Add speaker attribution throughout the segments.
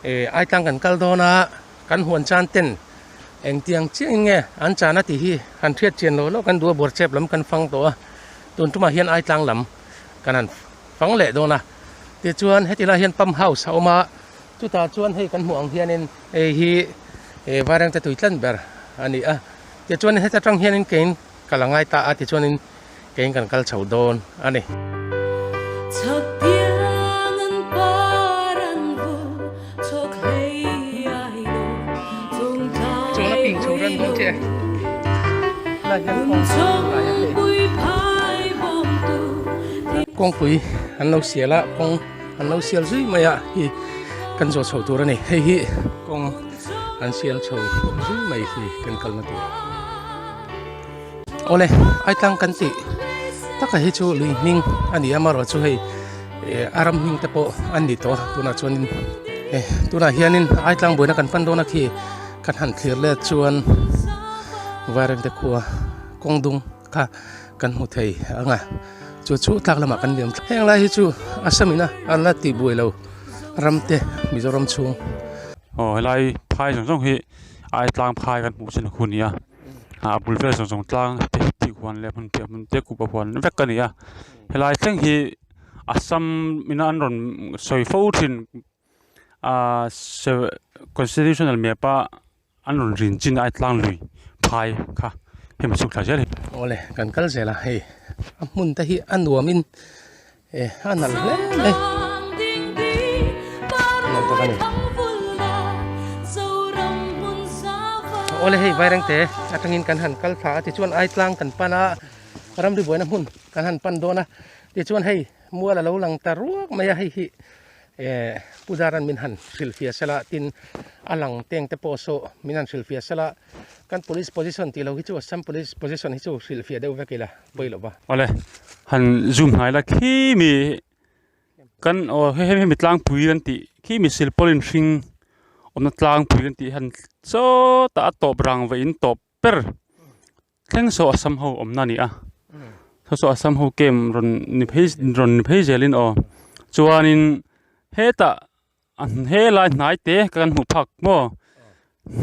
Speaker 1: Aitlang kan kal dawn a, kan huan chan ten engtiang chiahin nge an chan a tih hi han hriat chian lo lo kan duh a, Buarchep lam kan fang tawh a, tun tumah hian Aitlang lam kan han fang leh dawn a. Tichuan heti lai hian pump house a awm a, chutah chuan hei kan hmuh ang hianin hei hi Vairengte tui tlan ber a ni a, tichuan heta tang hianin keiin Kal a ngai ta a tichuanin keiin kan kal chho dawn a ni. Chawn a ping chho ran dawn che lai hian kawng lai a hei kawngpui an lo sial a kawng an lo sial zui mai a hi kan zawh chho tur a ni hei hi kawng an sial chho zui mai hi kan kalna tur. Awle Aitlang kan tih taka hi chu lui hming a ni a amaherawh chu hei eh a ram hming te pawh a ni tawh a tunah chuanin eh tunah hianin Aitlang buaina kan pan dawn a khi kan han thlir let chuan Vairengte khua kawng dung kha kan hmu thei ang a chu chu tlak lamah kan liam heng lai hi chu Assam ina an la tih buai lo ram te Mizoram chhung.
Speaker 2: Aw helai phai zawng zawng hi Aitlang phai kan hmuh chin hun a ni a. a bul vel zawng zawng tlang te tih huan leh hmun piah hmun te kuhva huan vek a ni a helai thleng hi Assam ina an rawn sawi fo thin ahh constitutional map a an rawn rin chin a tlang lui phai kha hemi chhuk thla zel hi.
Speaker 1: Awle kan kal zel a hei a hmun te hi a nuam in eh a nalh hle mai nalh tak a ni awle hei vairengte atangin kan han kal thla a tichuan aitlang kan pan a ramri buaina hmun kan han pan dawn a tichuan hei mual a lo lang ta ruak mai a hei hi eh puzaran min han hrilhfiah sela tin a lang teng te pawh saw min han hrilhfiah sela kan police position tih loh hi chu assam police position hi chu hrilhfiah deuh vek ila.
Speaker 2: pawi lo va. Awle han zoom hnai la khi mi kan aw hei hei mi tlangpui kan tih khi mi silpaulin hring awmna tlangpui kan tih han sawtah a tawp rang ve in tawp ber thleng saw Assam ho awmna a ni a saw saw Assam ho camp rawn ni phei rawn ni phei zelin aw chuanin hetah a helai hnai te kan hmuh phak maw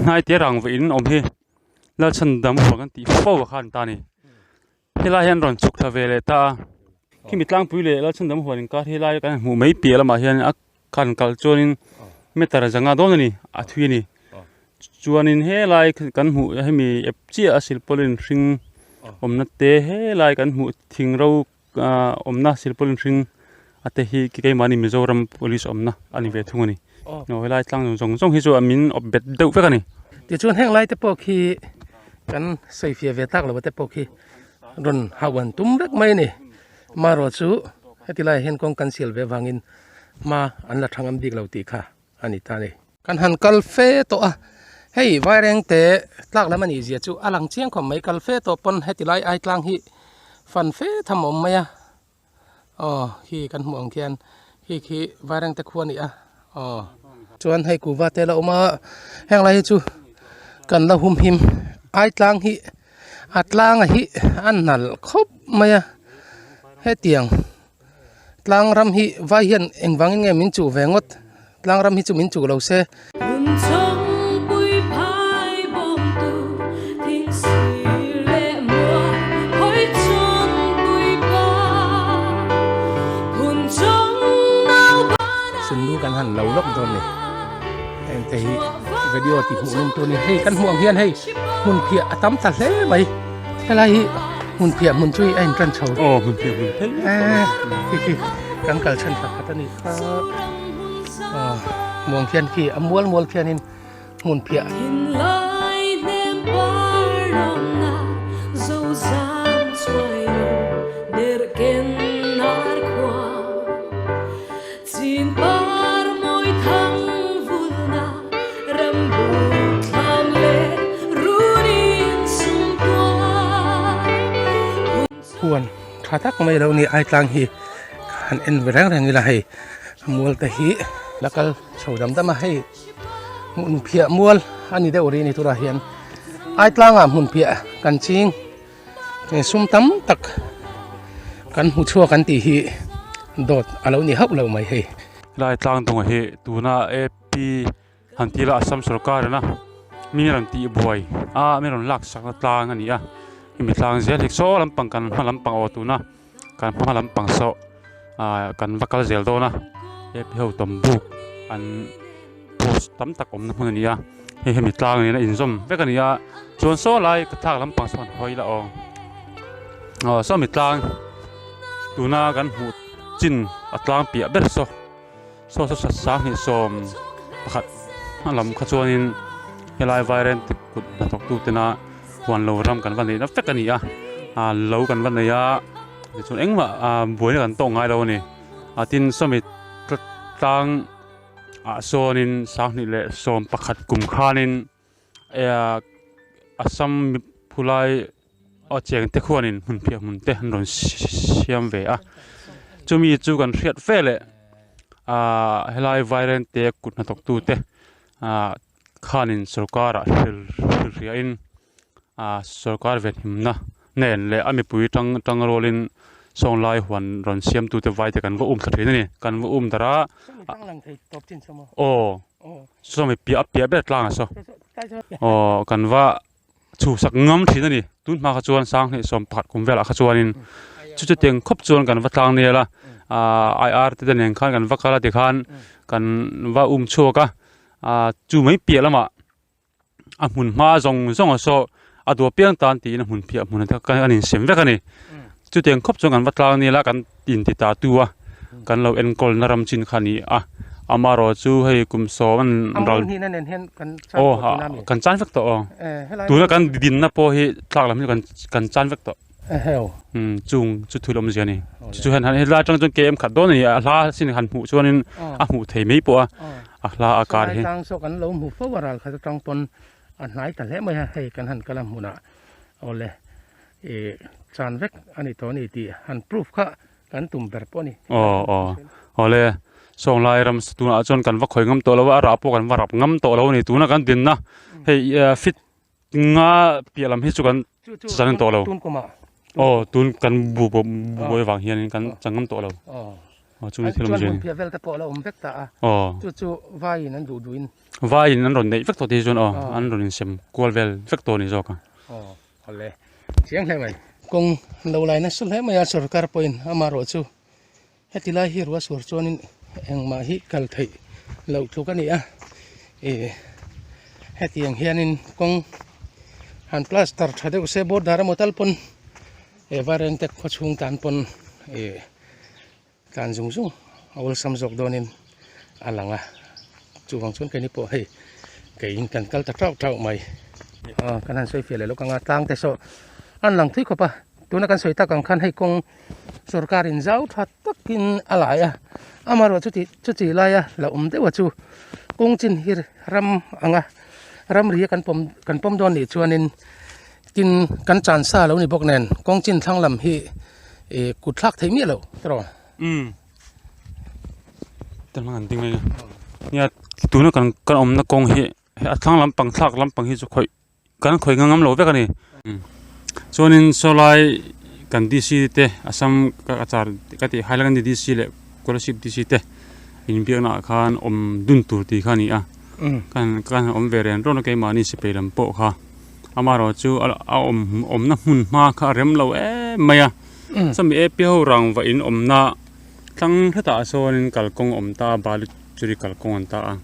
Speaker 2: hnai te rang ve in awm hi Lalchhandam huang an tih fo a khan ta a ni helai hian rawn chhuk thla ve leh ta a khimi tlangpui leh Lalchhandam huan inkar helai kan hmuh mai piah lamah hian a khan kal chuanin meter zanga dawn a ni a thui a ni chuanin helai kan hmuh hemi ep chiah a silpaulin hring awmna te helai kan hmuh thing ro Ahh awmna silpaulin hring a te hi keimahni Mizoram police awmna a ni ve thung a ni. Aw helai tlang zawng zawng hi chu min awp bet deuh vek a ni.
Speaker 1: Tichuan heng lai te pawh khi kan sawifiah ve tak lo te pawh khi rawn hauh an tum vek mai a ni. Marawh chu heti laiah hian kawng kan sial ve avangin hma an la thangam bik lo tih kha a ni ta a ni. Kan han kal fe tawh a, hei Vairengte tlak lam a nih zia chu a lang chiang khawp mai, kal fe tawh pawn heti lai ai tlang hi fan fe tham a awm mai a, aw khi kan hmuh ang khian khi khi Vairengte khua a ni a, aw. Chuan hei kuhva te la awm a, heng lai hi chu kan la humhim ai tlang hi a tlanga hi a nalh khawp mai a, hetiang. Tlang ram hi vai hian engvangin nge min chuh ve ngawt? Tlang ram hi chu min chuh lo se. Sunlu kan han lo lawk dawn ni. Heng te hi video ti hmuh nung tur ni. Hei kan hmuh ang hian hei hmun phiah a tam ta hle mai. Helai hi hmun phiah hmun chu a intan chho.
Speaker 2: Aw hmun phiah hmun phei.
Speaker 1: Eh khi khi kan kal chhan pakhat a ni kha. Aw muang khian khi a mual mual khianin hmun phiah. Huan tha tak mai lo ni ai tlang hi han en ve reng reng ila hei mual te hi la kal chho dam dam a hei hmun phiah mual a ni deuh rih a ni turah hian ai tlangah hmun phiah kan ching. Sum tam tak kan hmu chhuak an tih hi dawt a lo ni hauh lo mai hei.
Speaker 2: Helai tlang dawngah hi tuna e. AP han ti ila Assam sorkar in a mi rawn tih buai a mi rawn lak sakna tlang a ni a hemi tlang zel hi saw lampang kan hma lampang aw tuna kan hma lampang saw ah kan va kal zel dawn a AP ho tawm buk an post tam tak awmna hmun a ni a hei hemi tlang nen a inzawm vek a ni a chuan saw lai ka thlak lampang sawn hawi ila aw aw sawmi tlang tuna kan hmuh chin a tlang piah ber saw. Saw saw sanghnih 11 a lam kha chuanin helai vairen te kut hnathawk tu tena huan lo ram kan va neih na vek a ni a ah lo kan va nei a tichuan engmah ah buaina kan tawk ngai lo a ni a tin sawmi tlang ah sawnin 2011 kum khanin Assam phulai a cheng te khuanin hmun phiah hmun te an rawn siam ve a chumi chu kan hriat fe leh ahh helai vairen te kut hnathawk tu te ahh khanin sorkar ah hrilhriah in ahh sorkar venhimna nen leh a mipui tang tang rualin sawnglai huan rawn siam tu te vai te kan va um thla thin a ni kan va um darh a aw sawmi piah a piah ber tlang a saw aw kan va chhuhsak ngam thin a ni tun hma kha chuan 2011 kum velah kha chuanin chu chu tiang khawp chuan kan va tlang nel a ahh IR te nen khan kan va kal a tikhan kan va um chhuak a ahh chu mai piah lamah a hmun hma zawng zawng a saw a duh apiang tan tiin a hmun phiah hmun te an insem vek a ni chutiang khawp chuan kan va tlang nil a kan inti ta tu a kan lo enkawl na ram chin kha a ni a amaherawh chu hei kum sawm an ral aw kan chan vek tawh aw tuna kan dinna pawh hi tlak lam hi kan chan vek tawh chung chu thil awmzia a ni chu hian helai atang chuan km khat dawn a ni a hla sin han hmuh chuanin a hmuh thei mai pawh a a hla a kar hi.
Speaker 1: Tlang saw kan lo hmu fo a ral khat atang pawn a hnai ta hle mai a hei kan han kal a hmunah awle ih chan vek a ni tawh a ni tih han proof kha kan tum ber pawh a ni.
Speaker 2: Aw aw awle sawnglai ram tunah chuan kan va khawi ngam tawh lo a a rah pawh kan va rap ngam tawh lo a ni tuna kan dinna hei fit nga piah lam hi chu kan chan tawh lo aw tun kan bu bu buai vang hianin kan chan ngam tawh lo aw chu ni thil awm zia ni aw vaiin an rawn neih vek tawh te hi chuan aw an rawn insem kual vel vek tawh a ni zawk a.
Speaker 1: Awle chiang hle mai. Kawng lo lai nasa hle mai a sorkar pawhin amaherawh chu heti lai hi ruah sur chuanin engmah hi kal theih loh tluk a ni a ih hetiang hianin kawng han plaster tha deuh se border emaw tal pawn eh Vairengte khaw chhung tan pawn ih tlan zung zung a awlsam zawk dawnin a lang a chuvang chuan keini pawh hei keiin kan kal ta tauh tauh mai aw kan han sawi fiah leh lawk ang a tlang te saw an lang thui khawp a tuna kan sawi tak ang khan hei kawng sorkar in zau tha takin a lai a amaherawh chuti chuti laia la awm deuh a chu kawng chin hi ram anga ramri a kan pawm kan pawm dawn nih chuanin tin kan chan sa lo ni bawk nen kawng chin thlang lam hi ih kut thlak theih miah lo tiraw.
Speaker 2: Umm tah an ding mai a nia tuna kan kan awmna kawng hi a thlang lampang thlak lampang hi chu khawih kan khawih ngam ngam lo vek a ni chuanin sawlai kan D C te Assam ka char ka tih Hailakandi D C leh Kolasib D C te inbiakna ah khan awm dun tur tih kha a ni a kan kan awm ve reng reng a keimahni sipai lam pawh kha amaherawh chu a awm awmna hmun hma kha a rem lo em mai a chumi A P ho rangva in awmna tlang hretah sawn kalkawng a awm ta a balu churi kalkawng an ta a.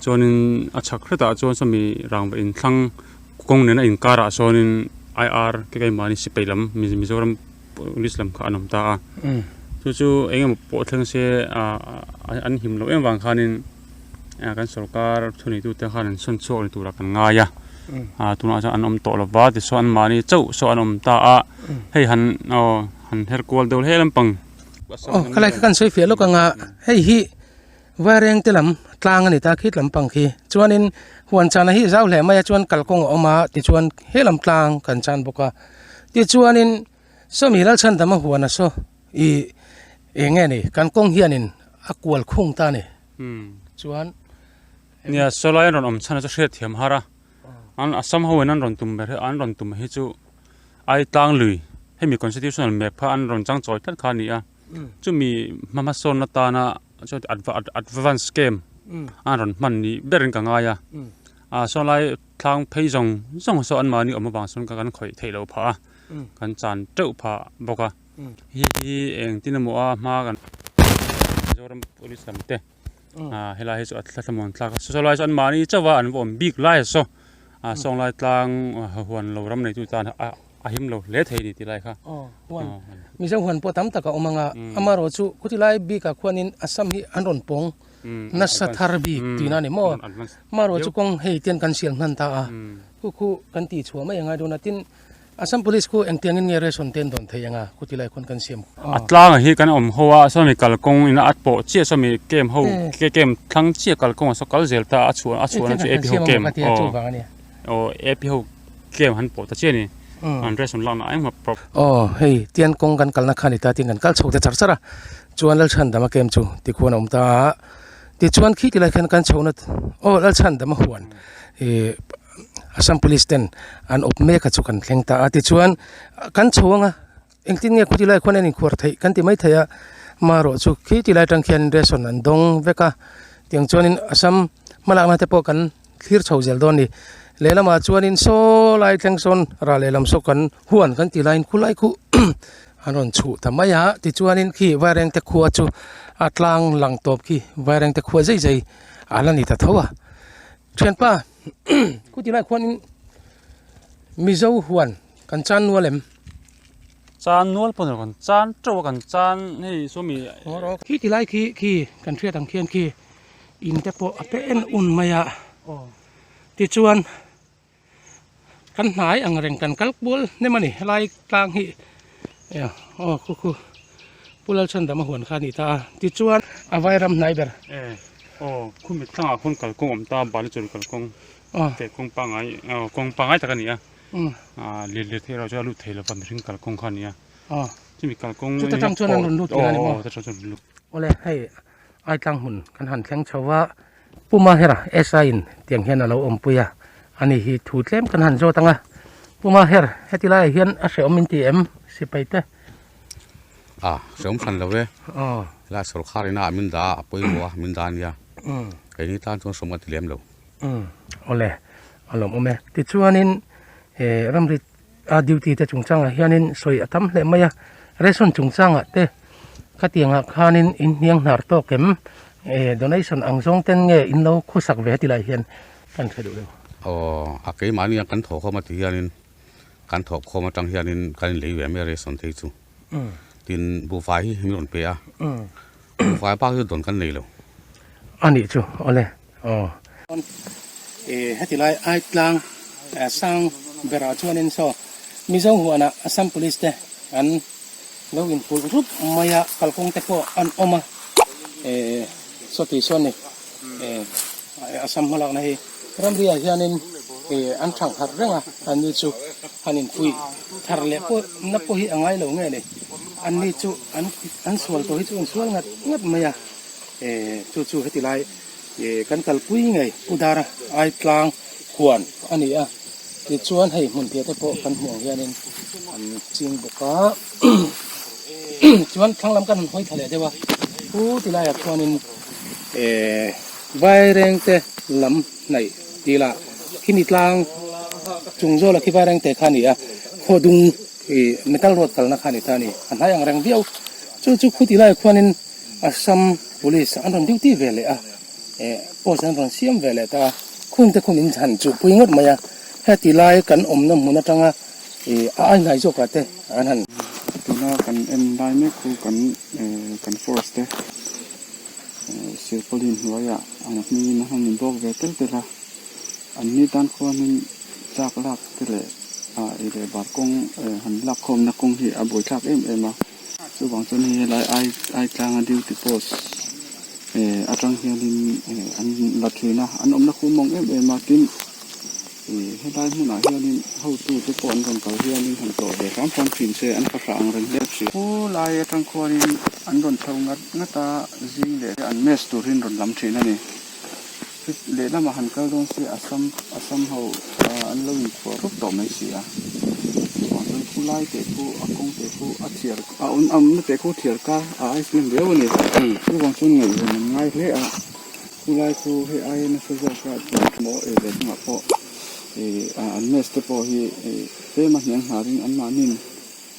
Speaker 2: Chuanin a chhak hretah chuan sawmi rangva inthlang kawng nena inkarah sawnin IR ke keimahni sipai lam Mizoram police lam kha an awm ta a chu chu eng emaw pawh thleng se ah an him loh em vang khanin kan sorkar thuneitute khan an sawn chhuak ni turah kan ngai a ah tunah chuan an awm tawh lova tichuan anmahni chauh saw an awm ta a hei han aw han her kual deuh hle lampang.
Speaker 1: Aw khalai kha kan sawi fiah lawk ang a hei hi. Vaireng te lam tlang a ni ta khit lampang khi chuanin huan chana hi zau hle mai a chuan kalkawng a awm a tichuan he lam tlang kan chan bawk a tichuanin sawmi Lalchhandama huan a saw ih eng nge ni kan kawng hianin a kual khung ta a ni chuan.
Speaker 2: Nia sawlai an rawn awm chhan a chu hriatthiam har a an Assam ho in an rawn tum ber hi an rawn tum hi chu Aitlang lui hemi constitutional map kha an rawn changchawi tlat kha a ni a. Chumi hma hmasawn atana advance scheme an rawn hman ni berin ka ngai a ah saw lai thlang phei zawng zawng saw anmahni awm avang sawn kan khawih theih loh phah a kan chan teuh phah bawk a hi hi engtin emaw a hma kan Mizoram police lam te ah helai hi chu a thlamuan thlak a saw lai chu anmahni chauh a an va awm bik lai a saw ah sawnglai tlang huan lo ram neitu tan a. a him lo hle thei ni tih lai kha.
Speaker 1: Aw huan Mizo huan pawh tam tak a awm anga amarawh chu khuti lai bikah khuanin Assam hi an rawn pawng nasa thar bik tihna a ni maw? Amarawh chu kawng hei tian kan sial hman ta a khu khu kan tih chhuah mai angai dawn a tin Assam police khu engtiangin nge ration te an dawn thei anga khuti lai khuan kan siam.
Speaker 2: A tlangah hi kan awm ho a sawmi kalkawng ina a pawh chiah sawmi camp ho camp thlang chiah kalkawng a saw kal zel ta a chhuah a chhuahna chu AP ho camp aw aw AP ho Tlem han pawh ta chiah a ni. An ration lakna engmah prop.
Speaker 1: Aw hei tian kawng kan kalna kha a ni ta tin kan kal chho ta char char a, chuan Lalchhandama kem chu tikhuan a awm ta a, tichuan khi tilai khian kan chhohna aw Lalchhandama huan ih Assam police ten an awp mek a chu kan thleng ta a, tichuan kan chho anga engtin nge khuti lai khuan an inkhuar theih kan ti mai thei a, marawh chu khi tilai atang khian ration an dawng vek a, tiang chuanin Assam hmalakna te pawh kan. Thlir chho zel dawn ni. Lehlamah chuanin saw lai thleng sawn rah lehlam saw kan huan kan tih laiin khulai khu an rawn chhuh ta mai a. Tichuanin khi Vairengte khua chu a tlang lang tawp khi Vairengte khua zai zai a la ni ta tho a. Thianpa khuti lai khuanin Mizo huan kan chan nual em?
Speaker 2: Chan nual pawh ni lo kan chan teuh a kan chan hei sawmi.
Speaker 1: Khi ti lai khi khi kan hriat ang khian khi In te pawh a pe en un mai a tichuan kan hnai ang reng kan kal kual hnem a ni helai tlang hi aw khu khu Pu Lalchhandama huan kha a ni ta a tichuan a vai ram hnai ber
Speaker 2: aw khumi thlangah khawn kalkawng awm ta Balichur kalkawng te kawng pangai aw kawng pangai tak a ni a lir lir theih erawh chu a lut thei lova mihring kalkawng kha a ni a chumi kalkawng
Speaker 1: chuta tang chuan an rawn lut thei a ni maw awle hei. Aitlang hmun kan han thleng chho a, Pu Mahera SI in tiang hian a lo awmpui a, ani hi thu tlem kan han zawt ang a, Pu Maher heti laiah hian a hrehawm in ti em sipai te?
Speaker 3: A, hrehawm hran lo e, helai sawrkar ina min dah a, a pawimawh a min dah a nia, keini tan chuan hrehawm kan ti lem lo.
Speaker 1: Awle, a lawmawm e. Tichuanin ramri A duty te chungchangah hianin sawi a tam hle mai a, ration chungchangah te khatiangah khanin in hniang hnar tawk em? Eh donation ang zawng ten nge in lo khawsak ve ti lai hian kan hre duh lo.
Speaker 3: Aw, a keimahni ang kan thawh khawm a ti hianin kan thawh khawm atang hianin kan inlei ve mai a ration te hi chu. Tin, buhfai hi min rawn pe a, buhfai bak hi chu dawn kan nei lo.
Speaker 1: A nih chu, awle. Aw. Eh heti lai Aitlang sang berah chuanin saw Mizo huanah Assam Police te an lo inpulh rup mai a, kalkawng te pawh an awm a, eh saw tih sawn ni eh Assam hmalakna hi ramriah hianin eh an thang harh reng a, anni chu han inpuih thar leh pawh na pawh hi a ngai lo nge ni, anni chu an an sual tawh hi chu an sual ngat ngat mai a, eh chu chu heti lai. Ih kan kalpui ngei Pu Dara Aitlang huan a ni a, tichuan hei hmun piah te pawh kan hmuh ang hianin an ching bawk a, chuan thlang lam kan han hawi thla leh deuh a, Pu ti laiah khuanin eh Vairengte lam hnaih tih lah khimi tlang chung zawla khi Vairengte kha a ni a, khawdung ih metal road kalna kha a ni ta a ni, a hnai ang reng viau, chu chu khu ti laiah khuanin. Assam Police an rawn duty ve leh a, eh post an rawn siam ve leh ta a, khung te khum in han chuh pui ngawt mai a, heti lai kan awmna hmun atanga ih a ai hnai zawkah te an han.
Speaker 4: Tuna kan en lai mek khu kan eh kan force te eh silpaulin hnuaiah an hmingin an han inbawk ve tel tel a, an ni tan khuanin chak lak te leh ah ei leh bar kawng eh han lak khawmna kawng hi a buaithlak em em a. Chuvang chuan hei helai ai ai tlanga duty post eh atang hianin eh an la thin a an awmna khu mawng em em a tin ih helai hmunah hianin hotu te pawh an rawn kal hianin han tlawh ve hram hram thin se an fahrah ang reng hle thin. Khu lai atang khuanin an rawn chho ngat ngat a zing leh an mess turin rawn lam thin a ni. Lehlamah han kal dawn se Assam Assam ho an lo inkhuah rup tawh mai si a. Chuvang chuan khu lai teh khu a kawng teh khu a thiar a awm awmna teh khu thiar kar a ice cream riau a ni. Chuvang chuan ngaihven an ngai hle a. Khulai khu hei aia nasa zawk a chuan maw ei leh dangah pawh ih an mess te pawh hi ih tlem a hniang hnarin anmahniin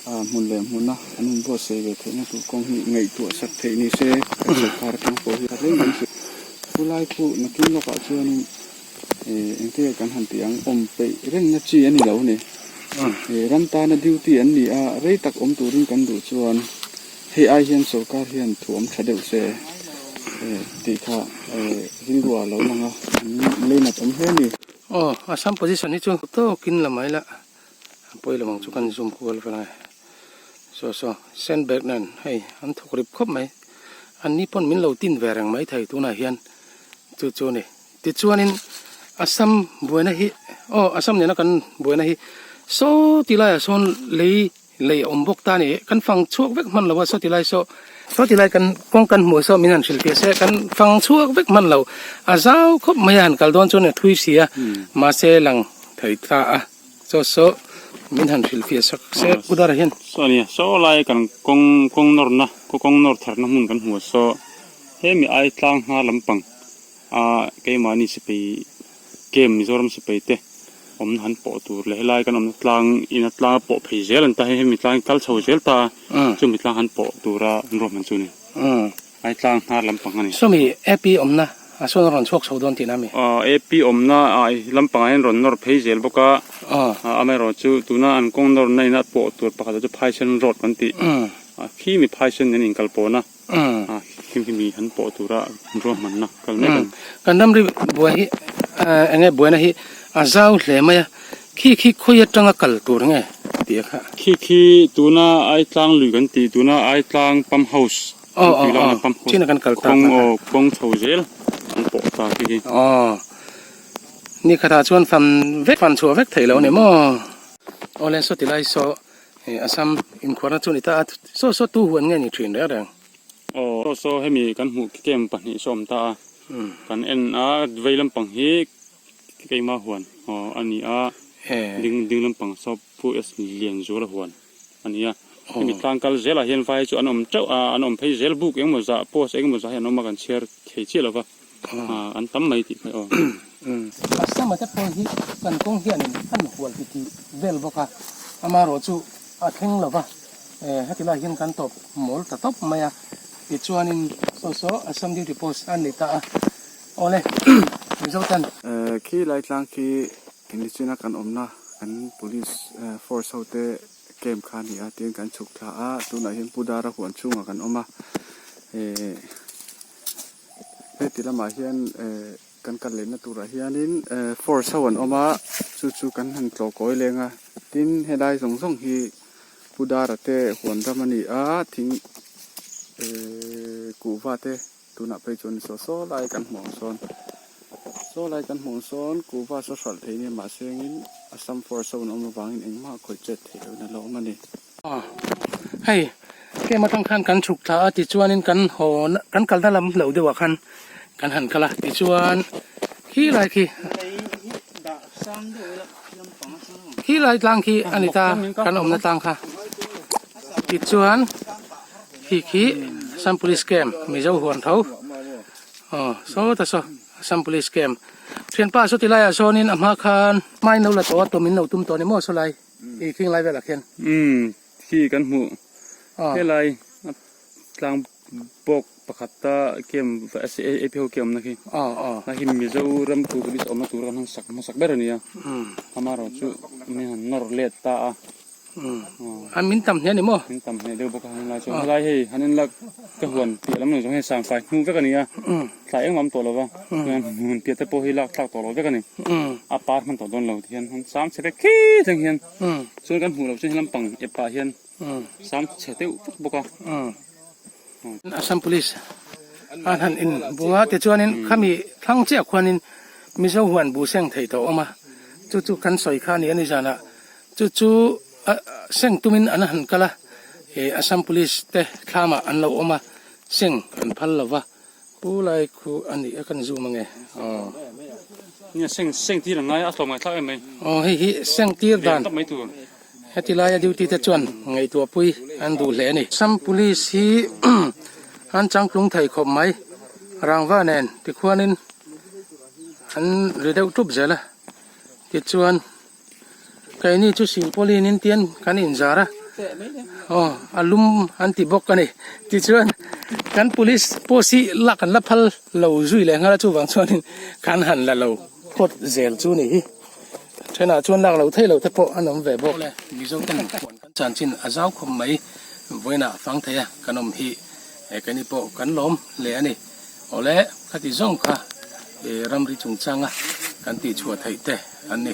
Speaker 4: hmun leh hmuna an inbuatsaih ve theihna tur kawng hi ngaihtuah sak theih ni se kan sorkar atang pawh hi a reng an hrilh. Khulai khu nakin lawkah chuanin ih engtin nge kan han tih ang awm peih rengna chi a ni lo a ni. Ih ram tana duty an ni a rei tak awm turin kan duh chuan. Hei ai hian sorkar hian thuam tha deuh se tih kha rilru ah lo lang a, an leinat awm hle a ni.
Speaker 1: Aw, Assam position hi chu tawkin la mai la, a pawi lo ang chu kan zoom kual vel ange. Saw saw, Sandbag nen hei an thawk rip khawp mai. An ni pawn min lo tin ve reng mai thei tunah hian chu chu a ni. Tichuanin Assam buaina hi, aw Assam nena kan buaina hi saw ti laiah sawn lei Lei a awm bawk ta ni, kan fang chhuak vek hman lo a saw ti lai saw, saw ti lai kan kawng kan hmuh saw min han hrilh fiah se kan fang chhuak vek hman lo, a zau khawp mai a han kal dawn chuan a thui si a, mahse lang thei ta a, saw saw min han hrilh fiah sak se pu Dara hian.
Speaker 2: Saw a nia, saw lai kan kawng kawng nawrna kaw kawng nawr tharna hmun kan hmu a saw hemi ai tlang hnar lampang a keimahni sipai Camp Mizoram sipai te awmna han pawh tur leh helai kan awmna tlang ina tlang a pawh phei zel an ta hei hemi tlang hi kal chho zel ta chumi tlang han pawh tura an ruahman chu a ni. Ai tlang hnar lampang a ni.
Speaker 1: Sawmi AP awmna a sawn a rawn chhuak chho dawn tihna a mi?
Speaker 2: AP awmna ah lampang ah hian rawn nawr phei zel bawk a, amaherawh chu tuna an kawng nawrna ina pawh tur pakhat ah chu Phaisen Road kan tih khi mi Phaisen nen inkalpawhna. Him hi mi han pawh tura ruahmanna kal mek a ni.
Speaker 1: Kan ramri buai hi eng nge buaina hi a zau hle mai a, khi khi khawi atanga kal tur nge tih a kha.
Speaker 2: Khi khi tuna Aitlang lui kan tih tuna Aitlang pump house kan tih lakna pump house kawng aw kawng chho zel an pawh ta khi khi.
Speaker 1: Aw ni khatah chuan fan vek fan chhuah vek theih loh a ni maw. Awle saw ti lai saw Hei Assam inkhuarna chu a ni ta a, saw saw tu huan nge ni thin reng reng?
Speaker 2: Aw, saw saw hemi kan hmuh camp pahnih saw awm ta a, kan en a, vei lampang hi keima huan aw a ni a, ding ding lampang saw Pu S Lianzuala huan a ni a, hemi tlang kal zelah hian vai chu an awm teuh a, an awm phei zel buk engemaw zah post engemaw zah hi an awm a kan chhiar thei chiah lo va. An tam mai tih kha aw.
Speaker 1: Assam-a te pawh hi kan kawng hianin an hual ti tih vel bawk a, amaherawh chu a thleng lo va, heti lai hian kan tawp mawl ta tawp mai a, tichuanin saw saw Assam duty post an nei ta a, awle Mizo ten.
Speaker 4: Khi lai tlang khi nichina kan awmna kan police force ho te camp kha a ni a tiin kan chhuk thla a, tunah hian Pu Dara huan chhungah kan awm a, Heti lamah hian ehh kan kal lehna turah hianin ehh force ho an awm a chu chu kan han tlawh kawi leng a tin helai zawng zawng hi Pu Dara te huan ram a ni a thing ehh kuhva te tunah phei chuan saw saw lai kan hmuh ang sawn saw lai kan hmuh ang sawn kuhva saw hralh thei nia mahse engin Assam force ho an awm avangin engmah khawih chet theih loh in a lo awm a ni.
Speaker 1: Aw hei kem atang khan kan chhuk thla a tichuanin kan haw kan kalna lam lo deuhah khan kan han kal a tichuan khi lai khi khi lai tlang khi a ni ta kan awmna tlang kha tichuan khi khi Assam Police Camp Mizo huan tho aw saw ta saw Assam Police Camp thianpa saw ti laiah sawnin a hma khan hmain lo la tawh a tawm in lo tum tawh a ni maw saw lai. I khing lai velah khian.
Speaker 2: Umm khi kan hmuh helai tlang bawk pakhat ta kem AP ho kem awmna khi. A hi Mizoram tu police awmna tur kan han sak hmasak ber a nia. Amaherawh chu min han nawr let ta a.
Speaker 1: A min tam hle a ni maw?
Speaker 2: Min tam hle deuh bawk a helai chuan helai hei han en lak ka huan piah lam lo zawng hei sangfai hnu vek a ni a. Thlai engmah awm tawh lo va, hmun piah te pawh hi lak thlak tawh lo vek a ni. A par hman tawh dawn lo ti hian han sam chhe vek khi thleng hian chuan kan hmuh loh chuan helam pang ep ah hian sam chhe deuh vek bawk a.
Speaker 1: Assam Police an han in bung a tichuanin khami thlang chiah khuanin Mizo huan bu seng thei tawh awm a, chu chu kan sawi kha a ni a ni zanah chu chu seng tumin an han kal a, Assam Police te thlamah an lo awm a, seng an phal lo va. Pu lai khu a nih a kan zoom ange aw.
Speaker 2: Nia seng seng tir ang ngai a tlawm ngaihthlak em mai.
Speaker 1: Aw hei hi seng tir dan.
Speaker 2: Tawp mai tur.
Speaker 1: Heti laia duty te chuan ngaihtuah pui an duh hle a ni. Assam Police hi an changtlung thei khawp mai. Rangva nen tikhuanin an ri deuh tup zel a tichuan keini chu silpawlin in tian kan inzar a aw a lum an ti bawk a ni tichuan kan police post hi lak an la phal lo zui leh nghal a chuvang chuanin kan han la lo phawt zel chu ni hi thenah chuan lak loh theih loh te pawh an awm ve bawk. Mizo ten huan kan chanchin a zau khawp mai vawiinah fang thei a kan awm hi he keini pawh kan lawm hle a ni. Awle khati zawng kha ramri chungchanga kan tihchhuah theih te an ni.